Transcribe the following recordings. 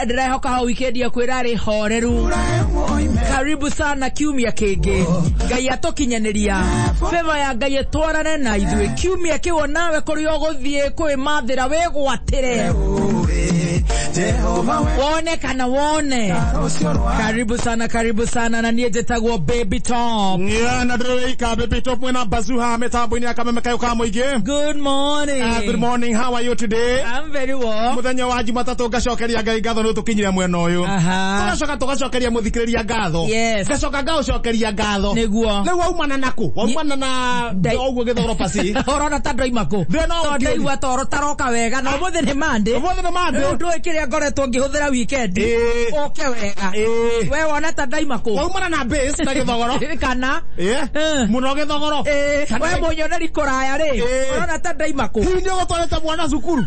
Ndĩrehoka hau weekend yaku ĩrarĩ horeru. Karibu sana kiumia kĩngĩ. Ngai atũkinyanĩria. Favor ya Ngai ĩtwarane na ithuĩ. Kiumia kĩu nawe kũrĩa ũgũthiĩ kwĩmathĩra wĩgwatĩre. Wone kana wone. Karibu sana, karibu sana na niĩ njĩtagwo Baby Top. Yeah, na ndĩrĩika Baby Top mwena bazuha mĩtambo-inĩ ya kameme kayo ka mũingĩ. Good morning. Good morning, how are you today? I'm very well. Mũthenya wa Jumatatũ ngacokeria Ngai ngatho nĩ ũtũkinyire mwena ũyũ. Tũgacoka tũgacokeria mũthikĩrĩria ngatho. Yes. Ngacoka ngaũcokeria ngatho. Nĩguo. Rĩu waumana nakũ? Waumana na ũguo gĩthogoro pasi. Ũrona ta ndoima kũ? Thĩna Tondũ ũngĩ. ndaigua toro taroka wega na ũmũthĩ nĩ Monday. Ũmũthĩ nĩ Monday. Rĩu ndũĩ kĩrĩa ngoretwo ngĩhũthĩra weekend. Ĩĩ. Ũke wega. Ĩĩ. We wona ta ndaima kũ? Waumana na base na gĩthogoro. Kana? Ĩĩ. Eh. Mũno gĩthogoro. Ĩĩ. We mũnyoneri kũraya rĩ. Ĩĩ. Ũrona ta ndaima kũ? Hihi nĩ ũgũtwarĩte mwana cukuru?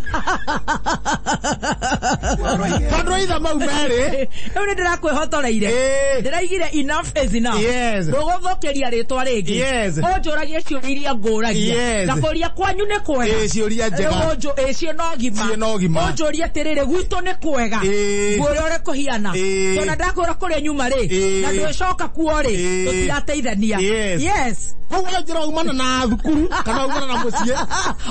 Tondũ itha mau merĩ. Rĩu nĩ ndĩrakwĩhotoreire. Ĩĩ. Ndĩraigire enough is enough. Yes. Ndũgũthũkĩria rĩtwa rĩngĩ. Yes. Ũnjũragie ciũria iria ngũragia. Yes. Na kũria kwanyu nĩ kwega. Ĩĩ, ciũria njega. Rĩu ĩĩ, ciĩna ũgima. Ciĩna ũgima. Ũnjũrie atĩrĩrĩ, gwitũ nĩ kwega. Ĩĩ. Ngwĩre ũrĩa kũhiana. Ĩĩ. Tondũ ndakwĩra kũrĩa nyuma rĩ. Ĩĩ. Na ndwĩcoka kuo rĩ. Ĩĩ. Tũtirateithania. Yes. Yes. Koguo njĩra waumana na thukuru kana waumana na mũciĩ.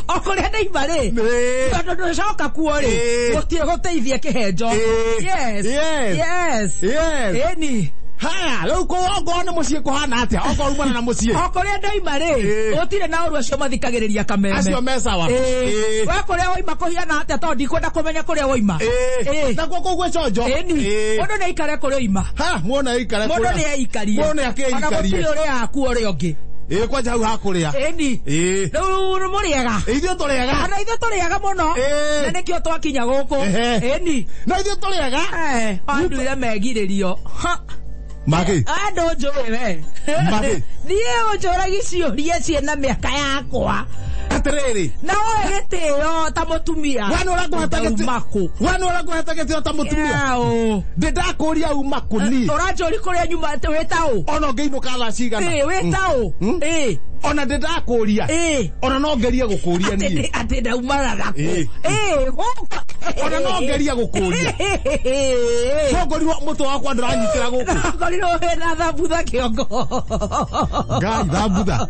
O kũrĩa ndaima rĩ. Ĩĩ. Tondũ ndwĩcoka kuo rĩ. Ĩĩ. Gũtirĩ gũteithia kĩhenjo. Ĩĩ. Yes. Yes. Yes. Yes. Ĩni. Haya, rĩu kũ okorwo nĩ mũciĩ kũhana atĩa? Okorwo umana na mũciĩ. O kũrĩa ndaima rĩ, Ĩĩ. gũtirĩ na ũru acio mathikagĩrĩria kameme. Acio me sawa. Ĩĩ. Ĩĩ. We kũrĩa waima kũhiana atĩa tondũ ndikwenda kũmenya kũrĩa waima. Ĩĩ. Ĩĩ. Nakuo kũu gwĩ conjo. Ĩni. Ĩĩ. Mũndũ nĩ aikare kũrĩa oima. Ha, muona aikare Mũndũ kũrĩa. nĩ aikarie. Mũndũ nĩ akĩikarie. Ona gũtirĩ ũrĩa aku ũrĩa ũngĩ. Ĩĩ, kwanja hau hakũrĩa. Ĩni. Ĩĩ. Rĩu mũrĩega. Ithuĩ tũrĩega. Ona ithuĩ tũrĩega mũno. Ĩĩ. Na nĩkĩo twakinya gũkũ. Ehe. Ĩni. Na ithuĩ tũrĩega. Eh, andũ megirĩrio. Ha. Magi. Andũ njũĩ we. Magi. Niĩ ũnjũragie ciũria ciĩna mĩaka yakwa. Atĩrĩrĩ. Na woe gĩtĩo ta mũtumia. We nĩ ũrakũheta gĩtĩ- Ndauma kũ? We nĩ ũrakũheta gĩtĩo ta mũtumia. Yaũ. Ndĩ ndakũria uma kũ niĩ. Ũranjũri kũrĩa nyuma wĩ ta ũ? Ona ũngĩinũka thaa cigana. Ĩĩ, wĩ ta ũ? Ĩĩ. Ona ndĩ ndakũria. Ĩĩ. Ona no ngerie gũkũria Atĩ niĩ. atĩ ndaumana na kũ? Ĩĩ. Ĩĩ, gũkũ. Ona no ngerie gũkũria. Ngorirwo mũtwe wakwa ndũranyitĩra gũkũ. Ngorirwo wĩna thambutha kĩongo. Ngai thambutha.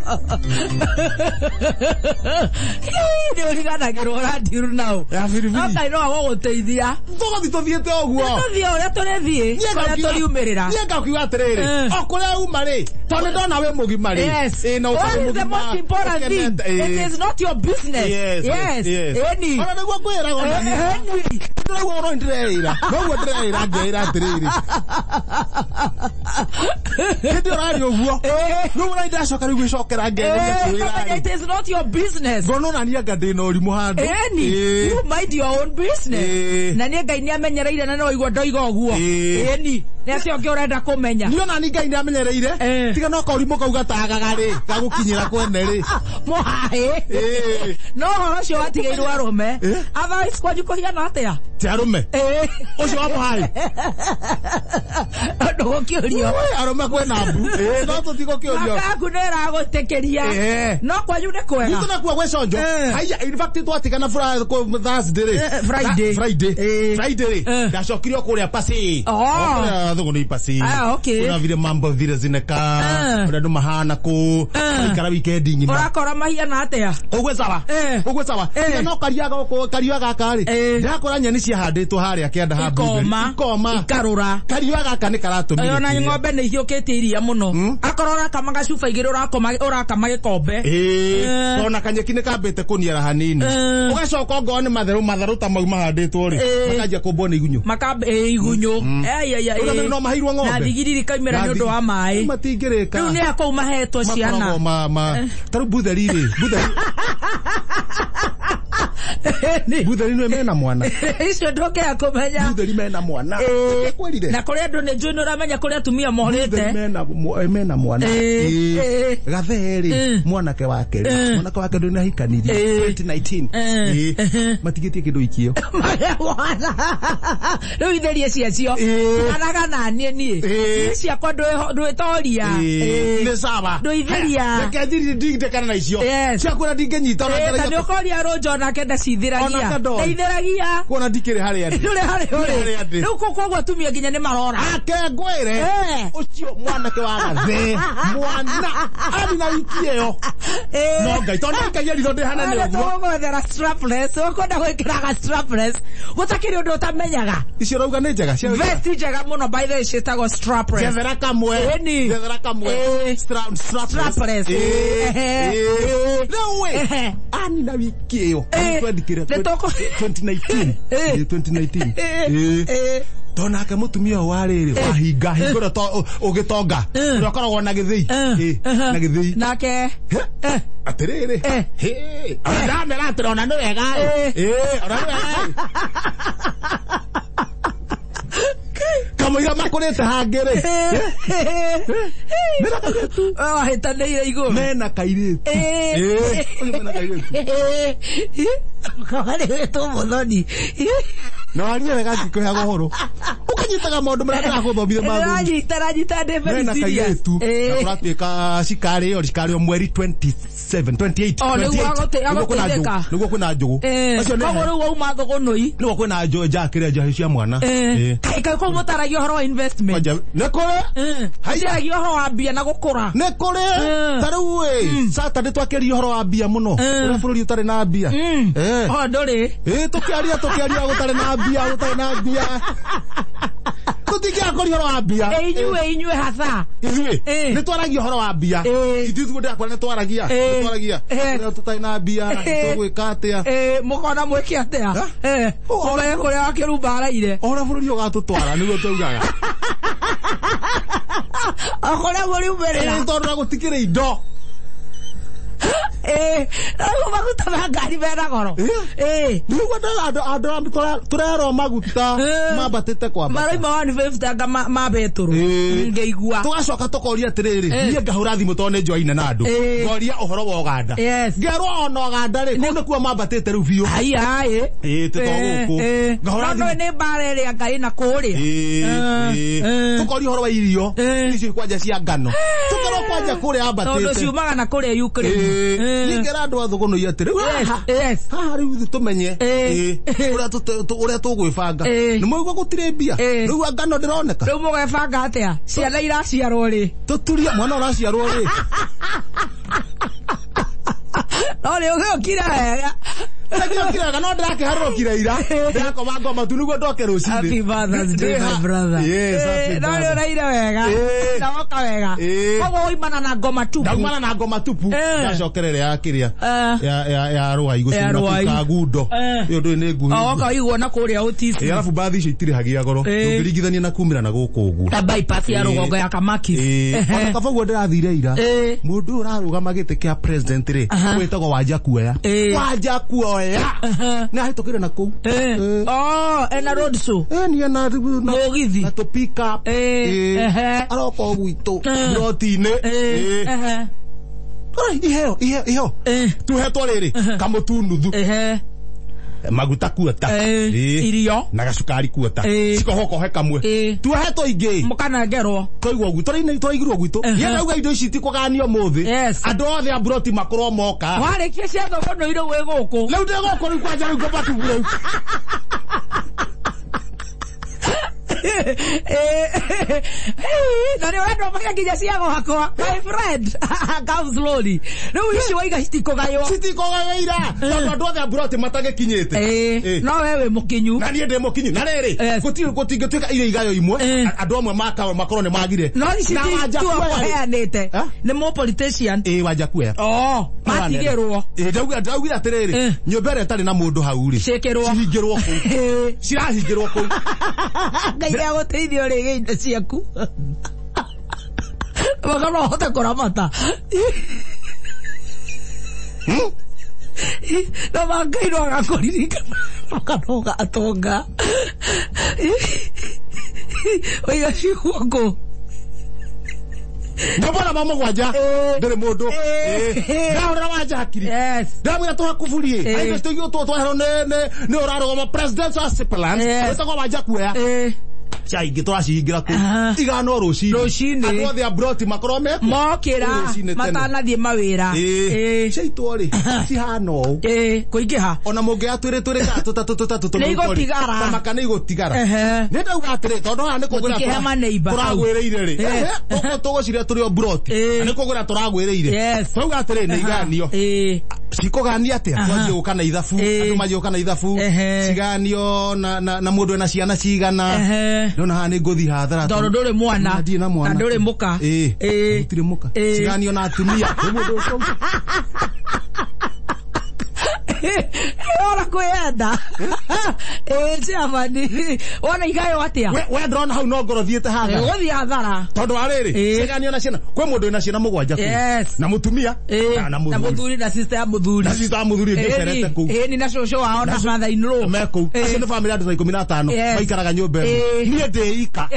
Nĩ ũriganagĩrwo ũrandiru nao. Ya biribiri. No Ngai no agũgũteithia. Tũgũthiĩ tũthiĩte ũguo. Tũthiĩ ũrĩa tũrĩthiĩ, kũrĩa tũriumĩrĩra. Niĩ ngakiuga atĩrĩrĩ, Eh. o kũrĩa uma rĩ, tondũ nĩ ndona wĩ mũgima rĩ. Yes. Ĩĩ, na What ũtarĩ is the mũgima, most important thing? ũkenete, ĩĩ. It is not your business. Yes, Yes. yes. Ĩni. Ona nĩguo ngwĩraga ona niĩ. Ĩni. Ndĩraigua ũhoro ndĩreĩra. Noguo ndĩreĩra ngeĩra atĩrĩrĩ. Hĩndĩ ĩyo ũrarĩ ũguo. Ĩĩ. Rĩu ũrarĩ ndacoka rĩu gwĩcokera ngegeria Ĩĩ, kwĩra kamenya rĩ. it is not your business. Ngona ona niĩ anga ndĩna ũrimũ handũ. Ĩni. Ĩĩ. You mind your own business. Ĩĩ. Na niĩ Ngai nĩamenyereire na no igua ndoiga ũguo. Ĩĩ. Ĩni. Nĩ acio angĩ ũrenda kũmenya. Niĩ ona niĩ Ngai nĩamenyereire. Eh. Tiga no kaũrimũ kau gatagaga rĩ, gagũkinyĩra kwene rĩ. Mũhaĩ. Ĩĩ. No ũhoro ũcio watigĩirwo arũme. Ĩĩ. Otherwise kwanyu kũhiana atĩa? Ti arũme. Ĩĩ. Ũcio wa mũhaĩ. Ndũgũkĩũrio. Ui, arũme kwĩna mbu. Ĩĩ, no tũtigũkĩũrio. Makaku nĩ ĩragũtĩkĩria. Ĩĩ. No kwanyu nĩ kwega. Gwitũ nakuo gwĩ conjo. Eh. Haiya, in fact twatigana Thursday rĩ. Eh, Friday. Friday. Eh. Friday rĩ. Eh. Ndacokirio kũrĩa pasi. Oh. Kũrĩa thũgũnĩ pasi. Ah, okay. Kuna vile mambo vile zinekaa. Eh. Ũrĩa andũ mahana kũ. Eh. Ikara weekend ng'ima. Ũrakora mahiana atĩa? Ũguo sawa. Eh. Ũguo sawa. Eh. Tiga no karia gũkũ karia gaka rĩ. Eh. Ndakora nyeni ciahandĩtwo harĩa kĩanda ha blueberry. Ikoma. Ikoma. Ikarũra. Karia gaka nĩ karatũmire. Ona kĩrĩa. ng'ombe nĩ ihiũkĩtie iria mũno. Akorwo ũrakama gacuba igĩrĩ ũrakoma ũrakama gĩkombe. Ĩĩ, Eh. ona kanyeki nĩ kambĩte kũniara hanini. Eh. Ũgacoka ongorwo nĩ matharũ matharũ ta mau mahandĩtwo rĩ, Eh. makanjia kũmbwo nĩ igunyũ. Makambe ĩ igunyũ. Ai ai ai. Ũrĩa no maheirwo ng'ombe. Na thigiriri ikaumĩra Na nĩ ũndũ wa maĩ. Matingĩrĩka. Rĩu nĩ akũu mahetwo ciana. Makoragwo ma ta rĩu butheri rĩ, butheri butheri nĩ mena mwana. Icio ndũngĩaga kũmenya. Butheri mena mwana. Ĩĩ. Kwĩrire. Na kũrĩa andũ nĩ njũĩ nĩ ũramenya kũrĩa atumia Butheri morĩte. mena mena mwana. Ĩĩ, Ĩĩ. ĩĩ. Gathee rĩ, Eh. mwanake wake rĩ, Eh. mwanake wake ndũrĩ nahikanirie Ĩĩ. 2019. Eh. Ĩĩ. Matigĩtie kĩndũ ikio. Maya mwana. Rĩu itherie ciacio. Ĩĩ. Anaga na niĩ niĩ. Ĩĩ. Niĩ ciakwa ndwĩtoria. Ĩĩ. Nĩ sawa. Ndũitheria. Reke ndindekana na icio. Yes. Ciakwĩra ndingĩnyita Ĩĩ, ta ũrangĩragia nĩ ũkoria rũnjo nake ndacithiragia. Ndeithiragia. Kuona ndikĩrĩ harĩa ndĩ. Ndũrĩ harĩa ũrĩ. Rĩu koguo atumia nginya nĩ marora. Ake ngwĩre. Ũcio mwanake wa gathĩ. Mwana ari na wiki ĩyo. No Ngai tondũ Ngai eriro ndĩ hanene ũguo. Tũgũgwethera strapless, ũkwenda gwĩkĩraga strapless. Gũtakĩrĩ ũndũ ũtamenyaga. Icio ũrauga nĩ njega. Vest njega mũno by the way ciĩtagwo strapless. Njethera kamwe. Njethera kamwe. Strapless. Rĩu ĩ ani na wiki ĩyo twendikire 2019. 2019. Tonake mutumia wa riri wahinga hingura ugitonga uria ukoragwo na githii na githii nake atiriri ona ndamera atiri ona ni wega ona ni wega kamũira makũrĩte hangĩ rĩ mena kairĩtu wahĩtanĩire igũrũ mena kairĩtu mena kairĩtu karĩtwo Mũthoni no arie wega ngĩkũheaga ũhoro ũkanyitaga maũndũ marĩa ndĩragũthomithia manyita ndĩ very mena kairĩtu na kũratuĩka cikarĩo cikarĩo mweri 27 28 28 nĩguo kwĩna njũgũ koguo rĩu wauma thũgũnũi nĩguo kwĩna njakĩrĩa njohi cia mwana kaĩ kũu mũtaragia ũhoro wa investment nĩ kũrĩ mũtaragia ũhoro wa mbia na gũkũra nĩ kũrĩ ta rĩu ĩ Saturday twakĩria ũhoro wa mbia mũno ũrĩa bũrũri ũtarĩ na mbia o ndũrĩ tũkĩaria gũtarĩ na mbia gũtarĩ na mbia tũtingĩakũria ũhoro wa mbia inyuĩ hatha ithuĩ nĩ twaragia ũhoro wa mbia ithuĩ tiguo ndĩrakwĩra nĩ twaragia nĩ tũtarĩ na mbia tũgwĩka atĩa mũkona mwĩke atĩa mũmenye kũrĩa wakĩrumba araire ũrĩa bũrũri ũgatũtwara nĩguo taugaga o kũrĩa mũriumĩrĩra tondũ na gũtikĩrĩ indo rĩu maguta ma ngari mena goro nĩguo andũ tũrerwo maguta mambatĩte kwambata maraima 150 anga ma betũrũ ngĩigua tũgacoka tũkoria atĩrĩrĩ niĩ ngahũra thimũ tondũ nĩ njoaine na andũ ngoria ũhoro wa Ũganda ngerwo ona Ũganda rĩ kũu nĩkuo mambatĩte rĩu biũ haiya ĩ tĩ to gũkũ ngahũra thimũ nĩ mbara ĩrĩa Ngai na kũrĩa tũkoria ũhoro wa irio icio kwanja cia ngano tũkerwo kwanja kũrĩa ambatĩte tondũ ciumaga na kũrĩa Ukraine ningera andũ a thũgũnũi atĩrĩ haha rĩu tũmenye ũrĩa tũgwĩbanga nĩ mwaigua gũtirĩ mbia rĩu ngano ndĩroneka rĩu mũgebanga atĩa ciana iraciarwo rĩ tũturie mwana ũraciarwo rĩ no nĩ ũgĩũkire wega ndĩrakĩokire no ndĩrakĩharũrũkire ira ndĩrakoma ngoma tu nĩguo ndoke rũcinĩ Happy Father's Day my brother. Yes, happy no nĩ ũraire wega na woka wega koguo woimana na ngoma tupu ndaumana na ngoma tupu ndacokerere ya kĩrĩa ya rwai gũcina kagundo ĩyo ndũĩ nĩ nguhĩ woka waigua na kũrĩa ũtisi arabu bathi icio itirĩhagia goro ũngĩringithania na kumĩra na gũkũ ũguo na bypass ya rũgongo ya Kamakis ona kaba ũguo ndĩrathire ira mũndũ ũyũ ũrarũgama gĩtĩ kĩa president rĩ wĩtagwo Wanja Kuoya Wanja Kuoya nĩ ahĩtũkĩre na kũu oh ena road show ni ena mũgithi na tũ pick up aroka o gwitũ roti-inĩ iheo iheo iheo tuhetwo rĩrĩ kamũtu nuthu maguta kuota irio na gacukari kuota cikohokohe kamwe tuohetwo ingĩ mũkanengerwo twaigua ũguo tũraigirwo gwitũ niĩ ndauga indo ici itikũganio mũthĩ andũ othe a mburoti makorwo moka warĩkia cia thũgũnũi rĩu wĩ gũkũ rĩu ndĩ gũkũ rĩu kwanja rĩu ngomba tubu rĩu na nä å rendwo makä nginya cia gwakwa my friend come slowly rä u ici waiga citikågaywo citikågaywo ira tondå andå othe a mburoti matagäkinyä te no we wä må kinyu na niä ndä må kinyu na rä rä gå tingä tuä ka irio igayo imwe andå amwe makawa makorwo nä magire no ici heanä te nä må politician ä Wanja Kuoya matigä rwo ndaugire atä rä rä nyå mba ä rä a ĩtarĩ na må ndå hau rä cihingä rwo kå cirahingä rwo kå Ngai nä agåteithia å rä gä indo ciaku maka no hote kå ramata na mangai no agakå ririkana maka no gatonga waiga ciugo kå nyũmba ma mũgwanja ndĩrĩ mũndũ ndahũrĩra Wanja hakiri ndamwĩra tũhakũburie tũigwo twaherwo nĩ ũrarũgama presidential aspirant wĩtagwo Wanja Kuoya structure ingĩ tũracihingĩra kũu iganwo rũcinĩ andũ othe a broti makorwo mekuo mokĩra matanathiĩ mawĩra. Ciaitwo rĩ cihana ũũ kũingĩha ona mũngĩoya twĩrĩ twĩrĩ kana tũtatũ tũtatũ nĩ igũtigara tamaka nĩ igũtigara. Nĩ ndauga atĩrĩ tondũ haha nĩ kũgũra tũragwĩrĩire rĩ tũgũciria tũrĩ o broti nĩ kũgũra tũragwĩrĩire twauga atĩrĩ nĩ iganio cikũgania atĩa twanjie gũka na ithabu andũ manjie gũka na ithabu ciganio na mũndũ ena ciana cigana ndona haha nĩ ngũthiĩ hathara tondũ ndũrĩ mwana na ndũrĩ mũka gũtirĩ mũka ciganio na atumia ora kwenda chairman wona igayo atia we ndrona hau no ngoro thiete hathara guthii hathara tondu wa riri ciganio na ciana kwi mundu wina ciana mugwanja kuu na mutumia na muthuri na sister ya muthuri na sister ya muthuri ngicerete kuu ni na cucu wao na father in law me kuu acio ni family andu ta 15 maikaraga nyumba ĩmwe nie ndi ika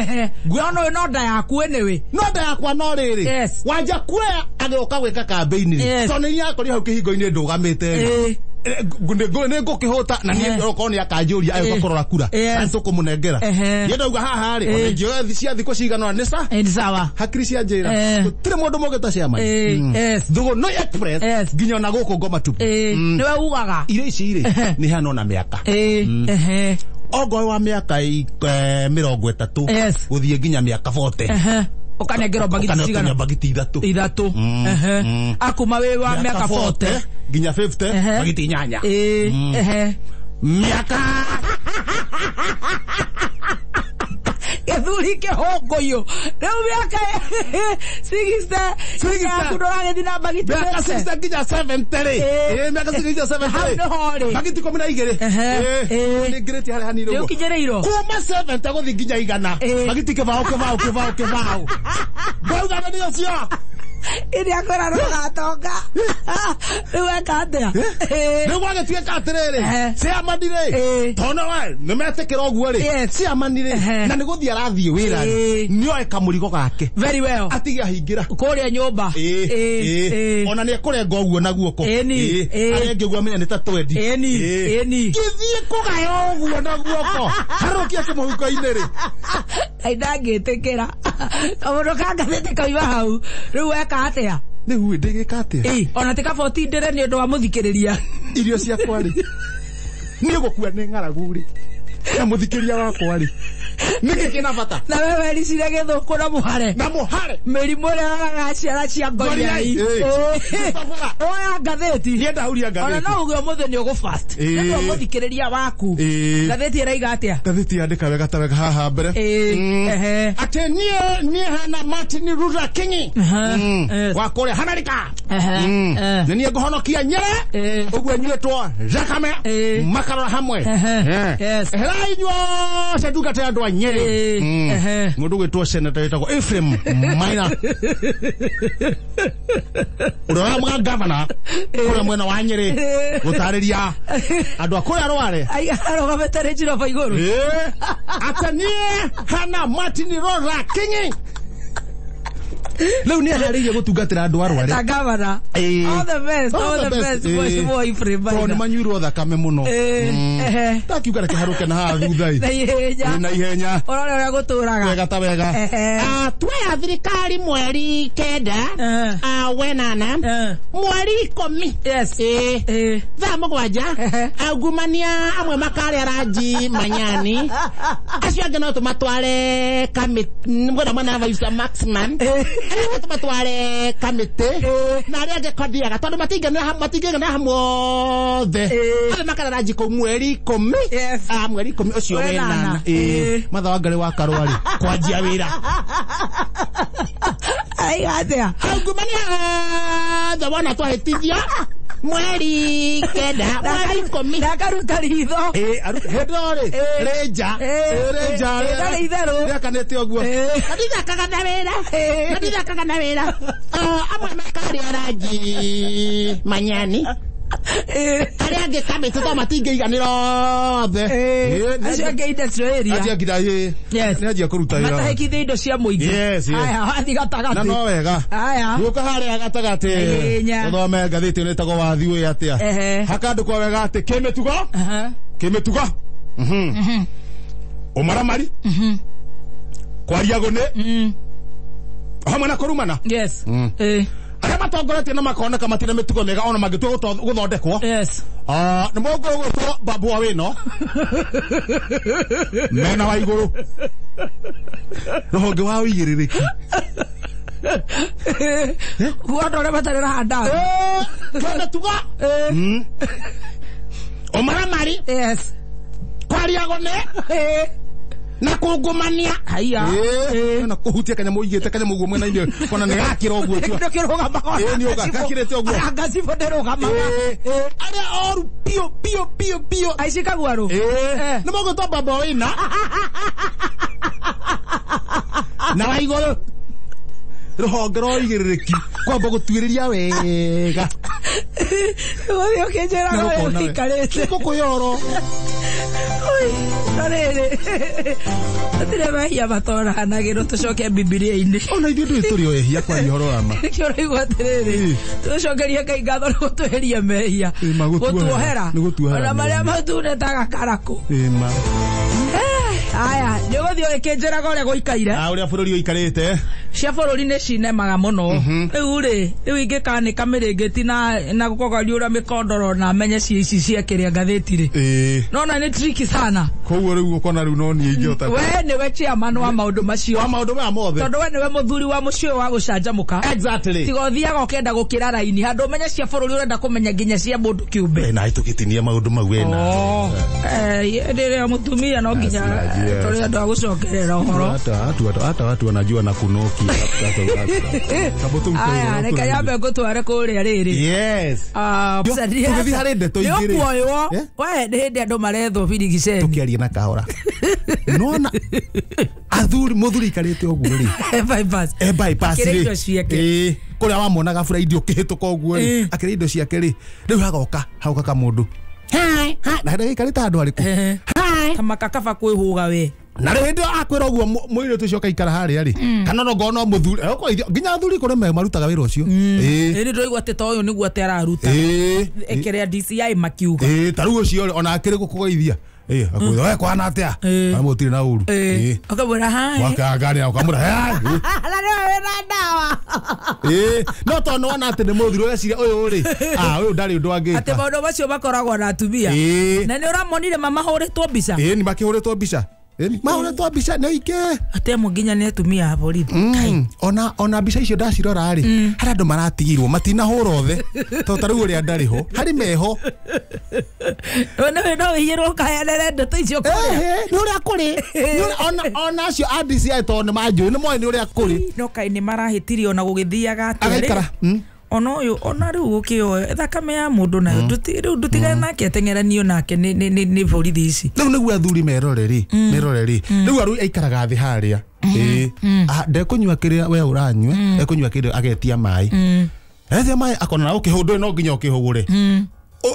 nguona no nda yaku anyway no nda yakwa no riri wanja kuoya agĩũka gwĩka campaign tondu nĩ akorire hau kĩhingo-inĩ ndũgamĩte nĩ ngũkĩhũta na niĩ okorwo nĩ akanjũria agĩũka kũrora kura na nĩtũkũmũnengera niĩ ndauga haha rĩ ona ingĩoya cia thikũ cigana ũna nĩ sawa hakiri cia njĩra gũtirĩ mũndũ mũngĩ ta chairman Thũgũnũi Express nginya ona gũkũ ngoma tupu nĩwe ugaga irio ici rĩ nĩ hana na mĩaka ongorwo wa mĩaka 30 gũthiĩ nginya mĩaka 40 ukanengerwo bagiti cigana bagiti ithatu akuma wi wa miaka 40 nginya 50 bagiti 8 miaka gĩthuri kĩhũngũyũ rĩu mĩaka 60 yaku ndũragĩthiĩ na bagiti mĩaka 60 nginya 70 rĩ mĩaka 60 nginya 70 hau nĩho rĩ bagiti 12 nĩngĩrĩtie harĩa hanini ũguo nĩũkinyĩrĩirwo kuma 70 gũthiĩ nginya igana bagiti kĩbaũ kĩbaũ kĩbaũ kĩbaũ ngauga nĩ ũcio ĩrĩa akwĩra ndũgatonga rĩu eka atĩa rĩu gwagĩtuĩka atĩrĩrĩ chairman rĩ tondũ we nĩmetĩkĩra ũguo rĩ chairman rĩ na nĩ gũthiĩ arathiĩ wĩra rĩ nĩoe kamũrigo gake very well atige ahingĩra kũrĩa nyũmba ona nĩ ekũrenga ũguo na guoko arĩa angĩ ũguo amenya nĩ ta twendi gĩthiĩ kũgaya ũguo na guoko harũkia kĩmũhuko-inĩ rĩ Ngai ndangĩtĩkĩra kamũndũ ka ngathĩti kauma hau rĩu weka atĩa rĩu ndĩgĩka atĩa ona ti kaba ũtindĩre nĩ ũndũ wa mũthikĩrĩria irio ciakwa rĩ niĩ gũkua nĩ ng'aragu rĩ na mũthikĩria wakwa rĩ nĩkĩ kĩna bata na we wericire gĩthũkũ na mũhare mĩrimũ ĩrĩa ĩragaciara cia ngoriai oya ngathĩti niĩ ndahuria ngathĩti ona no uge ũmũthĩ nĩ ũgũ fast nĩ ũndũ wa mũthikĩrĩria waku ngathĩti ĩraiga atĩa ngathĩti yandĩka wega ta wega haha mbere atĩ niĩ hana Martin Luther King wa kũrĩa Amerika nĩ niĩ ngũhonokia Nyerere ũguo nyuĩtwo thakame makarora hamwe eherai inyuothe ndungata ya andũ a Nyerere mũndũ ũgwĩtwo senator wĩtagwo Ephraim Maina ũrĩa ũramũga gavana kũrĩa mwena wa Nyerĩ gũtarĩria andũ a kũrĩa Rware arũgamĩte rĩ njiroba igũrũ atĩ niĩ hana Martin Luther King rĩu nĩ aharĩirie gũtungatĩra andũ a Rware ta gavana all the best all the best mheshimiwa Ephraim Maina tondũ nĩ manyuirwo thakame mũno ndakiuga reke harũke na haha thutha na ihenya na ihenya ũrore ũrĩa gũtũraga wega ta wega twaya thirikari mweri 9 wenana mweri 10 yes thaa 7 aungumania amwe makarĩa ranji manyani acio angĩ no tũmatware kamĩtĩ mwena mwena wa Maxman arĩa tũmatware kamĩtĩ na arĩa angĩ kondiaga tondũ matingĩiganĩra hamwe othe othe makarĩa ranji kũu mweri 10 mweri 10 ũcio wenana Martha Wangari wa Karũa rĩ kwanjia wĩra aiga atĩa aungumania othe wona twahĩtithia mweri 9 mweri 10 ndakaruta ritho hĩndĩ ĩyo rĩ rĩnja rĩnja rĩtarĩ itherũ rĩakanĩte ũguo ndithakaga na wĩra ndithakaga na wĩra amwe makarĩa ranji manyani arĩa angĩ kamĩtĩ to matingĩiganĩra othe acio angĩ industrial area acio angĩ nĩ anjia kũruta wĩra matahĩkithia indo cia mũingĩ aya wathiĩ gatagatĩ na no wega aya gũka harĩa gatagatĩ ũthome ngathĩti ĩno ĩtagwo wathi wĩ atĩa hakandĩkwo wega atĩ kĩmĩtugo kĩmĩtugo ũmaramari Kwaria gune. Hamwe na kurumana. Yes. Arĩa matongoretie na makoneka matirĩ mĩtugo mĩega ona mangĩtua gũthondekwo. Yes. Nĩ mũgũgũtwo Babu Owino. Mena wa igũrũ. Rũhonge wa ũigĩrĩrĩki. Kuona ũrĩa matarĩ na handathi. Twende tuga. Ũmaramari. Yes. Kwaria gũne. Na kungumania. Haiya. Na kuhutia kanyamũ igĩte kanyamũ ũguo mwena-inĩ kona nĩ gakĩra ũguo tu. Nĩ kĩrũgamaga. Nĩ ũga gakĩrĩte ũguo. Ngacibũ ndĩrũgamaga. Arĩa oru biũ biũ biũ biũ. Aici kaguarũ. Nĩ mũgũtwo Babu Owino. Na wa igũrũ. Rũhonge rwa ũigĩrĩrĩki kwamba gũtuĩrĩria wega. Gũthiĩ ũkĩnjĩraga ũrĩa ũikarĩte. Gũkũyoro. No rĩrĩ hatirĩ mehia matoranagĩrwo tũcoke Bibilia-inĩ. Ona ithuĩ ndũĩ tũrĩ o ehia kwaria ũhoro wa ma. Nĩkĩo ũraigua atĩrĩrĩ tũcokerie Ngai ngatho nĩ gũtweheria mehia. Gũtuohera. Ona marĩa matune ta gakarakũ. Aya nĩ ũgũthiĩ ũgĩkĩnjĩraga ũrĩa gũikaire. Ũrĩa bũrũri ũikarĩte. Cia bũrũri nĩ cinemaga mũno. Rĩu rĩ rĩu ingĩkanĩka mĩrĩngĩti na gũkũgariũra mĩkondoro na menye cia ici cia kĩrĩa ngathĩti rĩ. Nona nĩ tricky sana. Koguo rĩu ũkona rĩu no niĩ ingĩhota. We nĩwe chairman wa maũndũ macio. Wa maũndũ maya mothe. Tondũ we nĩwe mũthuri wa mũciĩ ũyũ wa gũcanjamũka. Exactly. Tiga ũthiaga ũkĩenda gũkĩra raini handũ ũmenye cia bũrũri ũrenda kũmenya nginya cia mũndũ kĩũmbe. Na tũgĩtinia maũndũ mau wena. Rĩrĩa mũtumia no nginya tũrĩ andũ a gũcokerera ũhoro. Hata watu wanajua na kunoki. Aya reke nyambe ngũtware kũrĩa rĩrĩ. Yes. Tũgĩthiĩ harĩ ndeto igĩrĩ. Nĩũkuoywo. We nĩ hĩndĩ andũ marethwo birigiceni. Tũkĩaria na kahora. Nona athuri mũthuri ikarĩte ũguo rĩ. Bypass. Bypass Akĩrĩa rĩ. indo ciake. Kũrĩa wamuonaga Friday ũkĩhĩtũka ũguo rĩ. Akĩrĩa indo ciake rĩ. Rĩu hagoka hagoka kamũndũ. Hi. Na hĩndĩ gaikarĩte handũ harĩkũ? Hi. Kamakakaba kwĩhũga we. Na rĩu hĩndĩ akwĩra ũguo mũirĩtu ũcio akaikara harĩa rĩ. Kana no ngono mũthuri nginya athuri kũrĩ marutaga wĩra ũcio. Ĩĩ ndĩraigua atĩ ta ũyũ nĩguo atĩ araruta. Ĩkĩrĩa DCI makiuga. Ta rĩu ũcio ona akĩrĩ gũkũgeithia. Akwĩra we kwana atĩa? Mũtirĩ na ũru. Ũkamwĩra hi. Wakangania ũkamwĩra hi. Na nĩwe wĩna ndawa. No tondũ nĩwona atĩ nĩ mũthuri ũreciria ũyũ rĩ. Ũyũ ndarĩ ũndũ angĩka. Atĩ maũndũ macio makoragwo na atumia. Na nĩ ũramonire mamahũrĩtwo mbica. Nĩ makĩhũrĩtwo mbica. Mahũrĩtwo mbica nĩ aingĩ. Atĩ amwe nginya nĩ atumia a borithi. Ona mbica icio ndacirora rĩ, harĩ andũ maratigirwo matinahũra othe. Tondũ ta rĩu ũrĩa ndarĩ ho, harĩ meho. No wĩiyĩrwo ũkaheanĩre ndeto icio kũrĩa. Nĩ ũrĩa kũrĩ. Ona acio a DCI tondũ nĩ manjũĩ nĩ moĩ nĩ ũrĩa kũrĩ. No kaĩ nĩ marahĩtirie ona gũgĩthiaga atĩa rĩ. Agaikara. Ona ũyũ ona rĩu gũkĩoe thakame ya mũndũ nayo rĩu ndũtigane nake ateng'eranio nake nĩ borithi ici. Rĩu nĩguo athuri merore rĩ, merore rĩ. Rĩu arũ aikaraga thĩ harĩa. Ndekũnyua kĩrĩa we ũranyua, ekũnyua kĩrĩa agetia maĩ. Etia maĩ akona na ũkĩhũndũ no nginya ũkĩhũgũre.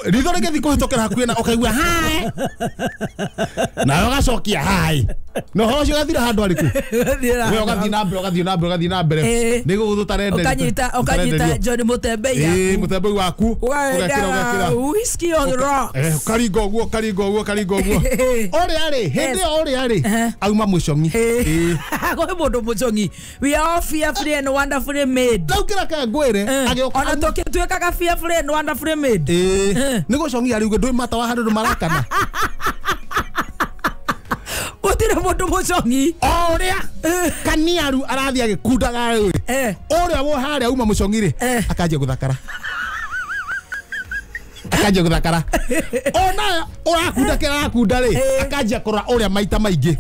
Ritho rĩgĩthiĩ kũhĩtũkĩra hakuhĩ na ũkaigua hi. Nawe ũgacokia hi. Na ũhoro ũcio ũgathira handũ harĩkũ? We ũgathiĩ na mbere ũgathiĩ na mbere ũgathiĩ na mbere. Nĩguo tũtarenderio. Ũkanyita John Mũtembei yaku. Mũtembei waku. Ũgekĩra. Whiskey on the rocks. Ũkaringa ũguo ũkaringa ũguo ũkaringa ũguo. Ũrĩa rĩ, hĩndĩ ĩyo ũrĩa rĩ, auma mũcong'i. Kwĩ mũndũ mũcong'i. We are all fearfully and wonderfully made. Rĩu kĩrĩa ngwĩre, agĩũka. Ona tũgĩtuĩkaga fearfully and wonderfully made. Nĩ gũcong'ia rĩu ndũĩ matawa handũ andũ marakana. Gũtirĩ mũndũ mũcong'i. O ũrĩa kaniaru arathiĩ agĩkundaga rĩ, ũrĩa wo harĩa auma mũcong'i rĩ, akanjia gũthakara. Akanjia gũthakara. Ona ũrakunda kĩrĩa arakunda rĩ, akanjia kũrora ũrĩa maita maingĩ.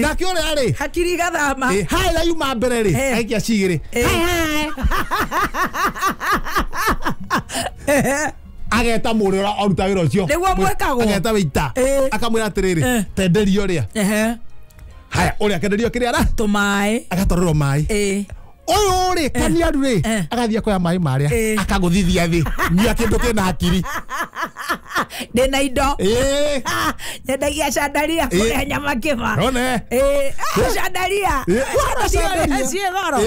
Nake ũrĩa rĩ, hakiri igathama. Harĩa yuma mbere rĩ, aikia cigĩrĩ. Ageta mũrĩ ũrĩa aruta wĩra ũcio. Nĩguo mwĩkagwo. Ageta wĩita. Akamwĩra atĩrĩrĩ, tenderio ũrĩa. Haya, ũrĩa akenderio kĩrĩa ara? Tũmaĩ. Agatwarĩrwo maĩ. Ũyũ rĩ, kaniaru rĩ, agathiĩ akoya maĩ marĩa, akagũthithia thĩ. Nyua kĩndũ kĩna hakiri. Ndĩna indo. Nyendagia candaria kũrĩa nyama kĩba. One. Candaria. Ciĩ goro.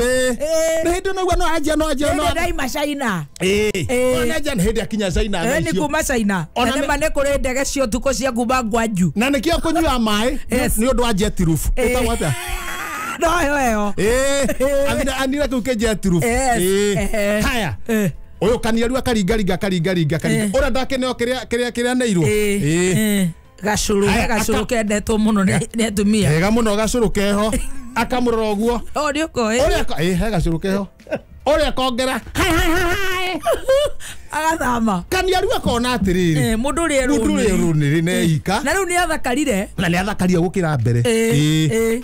Nĩ hĩndĩ naigua no anjia no anjia no. Hĩndĩ ndaima China. Ona anjia nĩ hĩndĩ akinya China thaa Nĩ icio. kuma China. Na nĩma nĩ kũrĩ ndege cia ũtukũ cia kuma Gwanju. Na nĩkĩo kũnyua maĩ nĩ ũndũ wa jet roof. Ĩtagwo atĩa? No yo. Anira kau ke jet roof. Haya. Uyu kaniaru akaringaringa akaringaringa akaringa. Ura ndakeneo kiria kiria kiria neirwo. Gacuru gacuru kendetwo muno ni atumia. Hega muno gacuru keho. Akamurora uguo. O ni uko Uria he gacuru keho. Uria kongera. Hai hai hai. Agathama. Kaniaru akona atiriri. Mundu uri eruniri ne ika. Na riu ni athakarire. Na ni athakaria gukira mbere.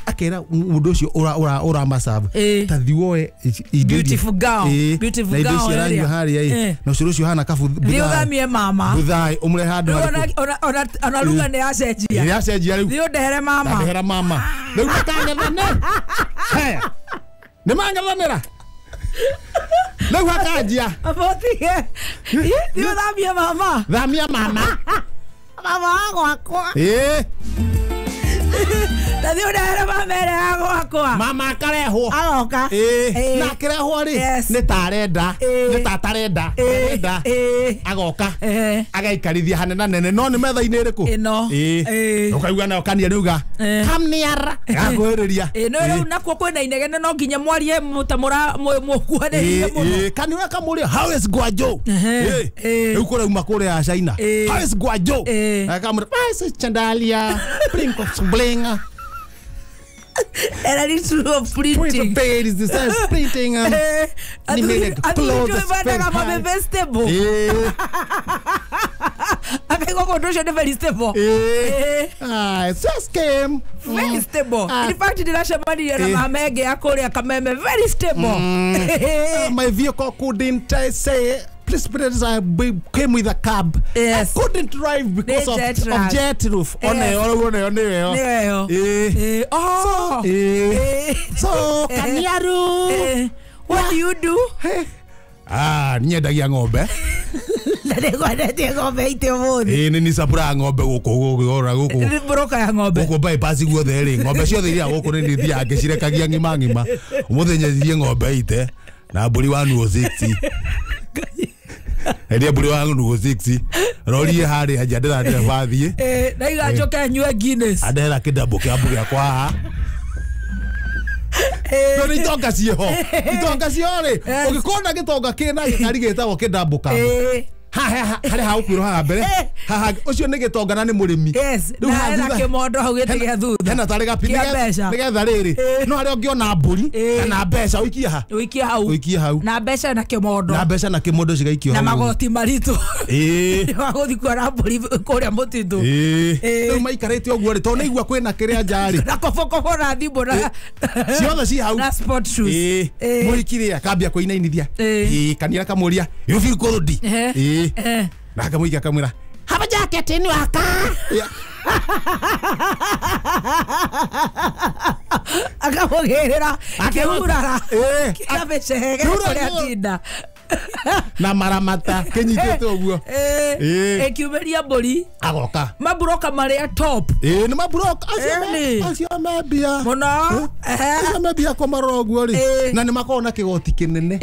Akera mundu ucio ura ura masabu. Ta thiwoe beautiful girl. Beautiful girl. Na indo cio haria. Na ucio ucio hana kabu. Ni uthamie mama. Buthai umre handu ona ona ruga ni acenjia. Ni acenjia riu. Ni undehere mama. Ndehere mama. Riu makang'ethane. Haya. Ni mang'ethanira. Rĩu hakanjia. Abotige. Ni thamia mama. Thamia mama. Mama wa gwakwa. Na thiĩ ũndehere mama ĩrĩa ya gwakwa. Mama akarehwo. Agoka. Na akĩrehwo rĩ nĩ ta arenda, nĩ ta atarenda, arenda. Agoka. Agaikarithia hanene nene no nĩ metha-inĩ ĩrĩkũ? Ĩno. Ũkaigua nayo kania rĩuga. Come nearer. Gakuhĩrĩria. No rĩu nakuo kwĩna inegene no nginya mwarie ta mũkuhanĩrĩrie mũno. Kani ũrĩa kamũria how is Guangzhou? Rĩu kũrauma kũrĩa China. How is Guangzhou? Akamũra, ah, chandalia, blink of bling. Era little of printing. Print the same printing. Vegetable. Akaigua kũndũ ũcio nĩ very stable. Ah, it just came. Very stable. In fact, ndĩracemanirie na mama ĩngĩ ya kũrĩa Kameme, very stable. My vehicle couldn't say. Please, please, I came with a cab. Yes. I couldn't drive because of jet roof. Oh. So, Kaniaru. What do you do? Ah, nyendagia ng'ombe. Na nĩngwendetie ng'ombe ite ũmũthĩ. Nĩ nicabũraga ng'ombe gũkũ gũkũ. Nĩ broker ya ng'ombe. Gũkũ bypass guothe rĩ, ng'ombe ciothe iria gũkũ nĩ nithiaga ngĩcirekagia ng'ima ng'ima. Ũmũthĩ nyendirie ng'ombe ite na mbũri wa 160. Endia mbũri wa 160. Rorie harĩa nja ndĩra bathiĩ. Na iga njoke nyue Guinness. Andehera kĩndambo kĩa mbũri yakwa haha. No nĩ itonga ciĩho. Itonga ciĩho rĩ, ũngĩkona gĩtonga kĩna gĩkari gĩtagwo kĩndambo ka. Haha harĩa ha gũkuĩrwo haha mbere. Haha ũcio nĩ gĩtonga na nĩ mũrĩmi. Yes, na hena kĩmondo hau gĩtĩ gĩa thutha. Hena tarĩ gapi nĩgetha rĩrĩ. No harĩa ũngĩona mbũri kana mbeca ũikie ha. Ũikie hau. Ũikie hau. Na mbeca na kĩmondo. Na mbeca na kĩmondo cigaikio hau. Na magoti maritũ. Wa gũthiĩ kuona mbũri kũrĩa mũtitũ. Rĩu maikarĩte ũguo rĩ, tondũ nĩigua kwĩna kĩrĩa nja rĩ. Na kobokobo na thimũ na ciothe ci hau. Na sport shoes. Mũhiki rĩ akambia kũinainithia. Kanira kamũria, you feel cold. Na akamũikia akamwĩra have a jacket in your car. Akamũgĩrĩra kĩhurara kĩa mĩcege kũrĩa tinda na maramata kĩnyitĩte ũguo. Ĩkiumĩria mbũri agoka maburoka marĩa top. Nĩ maburoka acio mambia mũno. Acio mambia kũmarora ũguo rĩ, na nĩ makoragwo na kĩgoti kĩnene.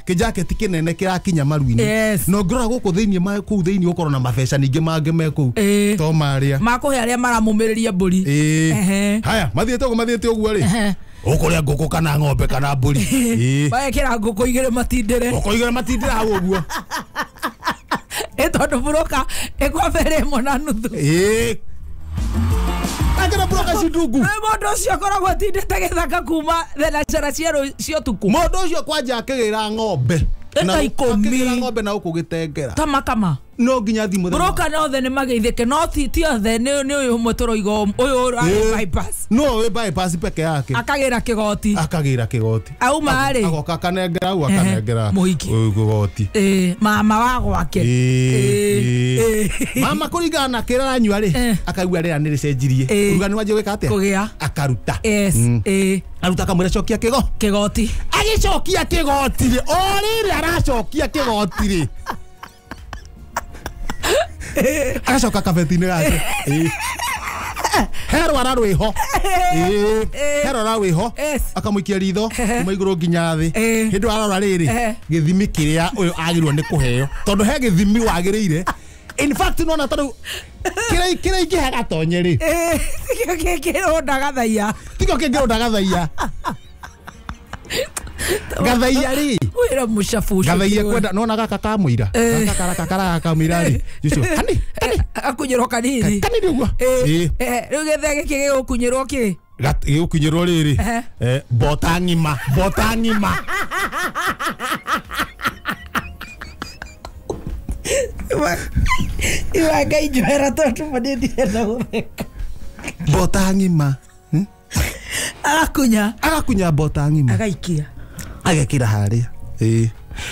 Kĩjaketi kĩnene kĩrakinya maru-inĩ. Na ũngĩrora gũkũ thĩinĩ kũu thĩinĩ ũkorwo na mabeca ningĩ mangĩ me kũu to marĩa makũhe arĩa maramũmĩrĩria mbũri. Haya mathiĩte ũguo mathiĩte ũguo rĩ, ũkũrĩa ngũkũ kana ng'ombe kana mbũri. Magekĩra ngũkũ igĩrĩ matindĩre. Ngũkũ igĩrĩ matindĩre hau ũguo. Tondũ buroka ĩkwambere ĩmwe na nuthu. Akĩra buroka ci ndungu. Mũndũ ũcio akoragwo atindĩte gĩthaka kuma thenacera cia ũtukũ. Mũndũ ũcio kwanja akĩgĩra ng'ombe. Ta ikũmi. Akĩgĩra ng'ombe na gũkũ gĩtengera. Ta makama. No nginya thimũ. Broka na othe nĩ mageithĩke no ti othe nĩ ũyũ ũmwe tũroiga ũyũ ũrarĩ bypass. No wĩ bypass peke yake. Akagĩra kĩgoti. Akagĩra kĩgoti. Auma rĩ. Agoka akanengera hau akanengera mũhiki. Kĩgoti. Mama wa gwake. Mama kũringana na kĩrĩa aranyua rĩ, akaigua rĩera nĩ rĩcenjirie. Ũrugarĩ wanjia gwĩka atĩa? Kũgĩa. Akaruta. Yes. Aruta akamwĩra cokia kĩgo. Kĩgoti. Agĩcokia kĩgoti rĩ, o rĩrĩ aracokia kĩgoti rĩ. Agacoka kabeti-inĩ gake. He rwara rwĩho. He rwara rwĩho. Akamũikia ritho kuma igũrũ nginya thĩ. Hĩndĩ arora rĩrĩ gĩthimi kĩrĩa ũyũ agĩrĩirwo nĩ kũheo. Tondũ he gĩthimi wagĩrĩire. In fact nona ta rĩu kĩrĩa ingĩhe gatonye rĩ. Kĩronda gathaia. Tiga kĩngĩronda gathaia. Gathaia rĩ. Wĩra mũcabu ũcio. Gathaia kwenda nona gaka ka mũira. Gaka karaka karaka ka mũira rĩ. Ũcio. Kani kani. Akunyĩrwo kanini. Kanini ũguo. Ĩĩ. Rĩu gĩthee gĩkĩ gĩgũkunyĩrwo kĩ? Gĩgũkunyĩrwo rĩrĩ. Bota ng'ima, bota ng'ima. Iwa Ngai njohera tondũ ma niĩ ndirenda gũtheka. Bota ng'ima. Agakunya. Agakunya bota ng'ima. Agaikia. Agekĩra harĩa. Ĩĩ.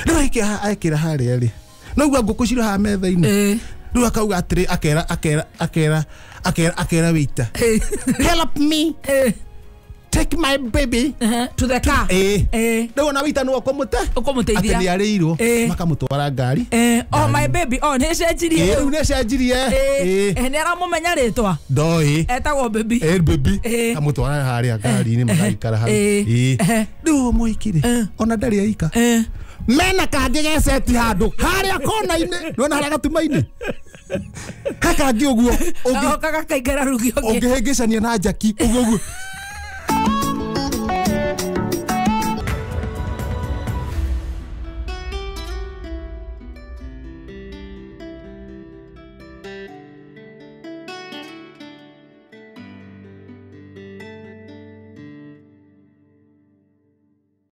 Rĩu ekĩra harĩa rĩ. Noguo ngũkũ cirĩ haha metha-inĩ. Rĩu akauga atĩrĩ akera akera akera akera akera waiter. Help me. Take my baby to the car. Rĩu ona waiter nĩwe ũkũmũte. Ũkũmũteithia. Atĩ nĩ arĩirwo. Makamũtwara ngari. Oh my baby, oh nĩ cenjirie. Rĩu nĩ cenjirie. Nĩ aramũmenya rĩtwa. Ndoĩ. Etagwo baby. Baby. Kamũtwara harĩa ngari-inĩ magaikara hau. Rĩu mũhiki rĩ, ona ndarĩ aika. Mena kangĩ geceti handũ harĩa kona-inĩ. Nĩwona harĩa gatuma-inĩ. He kangĩ ũguo. Gakaingĩra rugi ũngĩ. Ũngĩhĩngĩcania na njaki ũguo ũguo.